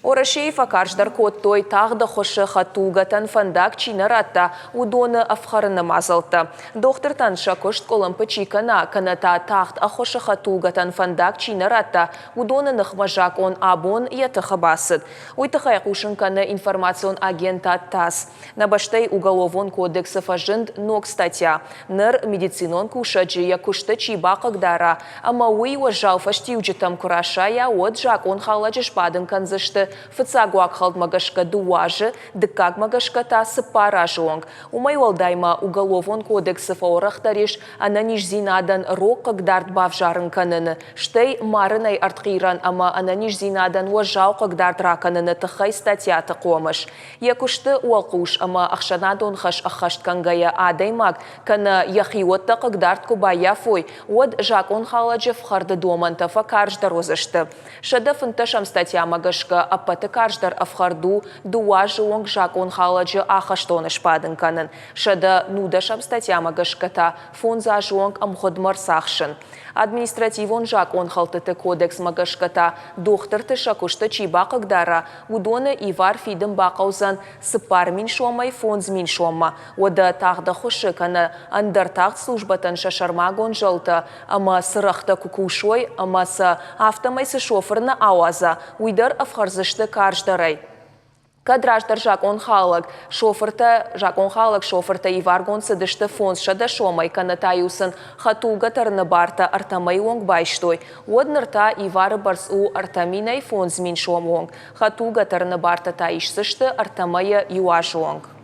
Уӕрӕсейы фӕкарздӕр кодтой тагъд ӕххуысы хӕдтулгӕтӕн фӕндаг чи нӕ радта, уыдоны ӕфхӕрыны мадзӕлттӕ. Дохтыртӕн сӕ куыст къуылымпы чи кӕна, кӕнӕ та тагъд ӕххуысы хӕдтулгӕтӕн фӕндаг чи нӕ радта, уыдоны ныхмӕ закъон абон йӕ тыхы бацыд. Уый тыххӕй хъусын кӕны информацион агентад ТАСС. Нӕ бӕстӕйы Уголовон кодексы фӕзынд ног статья. Ныр медицинон кусӕджы йӕ куысты чи бахъыгдара ӕмӕ уый уӕззау фӕстиуджытӕм куы расайа, уӕд закъонхалӕджы сбадын кӕндзысты фыццаг уагхӕлдмӕ гӕсгӕ дыууӕ азы, дыккагмӕ гӕсгӕ та цыппар азы онг. Уымӕй уӕлдай ма Уголовон кодексы фӕуӕрӕхдӕр ис ӕнӕниздзинадӕн рог хъыгдард бавзарын кӕныны, стӕй марынӕй ӕртхъирӕн ӕмӕ ӕнӕниздзинадӕн уӕззау хъыгдард ракӕныны тыххӕй статьяты хъомыс. Йӕ куысты уӕлхъус ӕмӕ ӕхсӕнадон хӕс ӕххӕст кӕнгӕйӕ адӕймаг кӕнӕ йӕ хиуӕттӕ хъыгдард куы баййафой, уӕд закъонхалӕджы ӕфхӕрды домӕнтӕ фӕкарздӕр уыдзысты. 115-ӕм статьямӕ гӕсгӕ ӕппӕты карздӕр ӕфхӕрд у дыууӕ азы онг закъонхалӕджы ахӕстоны сбадын кӕнын, 119-ӕм статьямӕ гӕсгӕ та фондз азы онг ӕмгъуыдмӕ рцахсын. Административон закъонхӕлдтыты кодексмӕ гӕсгӕ та дохтырты сӕ куысты чи бахъыгдара, уыдоны ивар фидын бахъӕудзӕн 4000 сомӕй 5000 соммӕ. Уӕдӕ тагъд ӕххуысы кӕнӕ ӕндӕр тагъд службӕтӕн сӕ сӕрмагонд зӕлтӕ ӕмӕ цырӕгътӕ куы кусой ӕмӕ сӕ афтӕмӕй цы шофыр нӕ ауадза, уый дӕр ӕфхӕрдзысты карздӕрӕй. Кӕд раздӕр закъонхалӕг шофыртӕ закъонхалӕг шофыртӕ иваргонд цыдысты 500 сомӕй кӕнӕ та-иу сын хӕдтулгӕ тӕрыны бартӕ ӕртӕ мӕйы онг байстой, уӕд ныр та ивары бӕрц у ӕртӕ минӕй 5000 сомы онг. Хӕдтулгӕ тӕрыны бартӕ та исдзысты ӕртӕ мӕйӕ иу азы онг.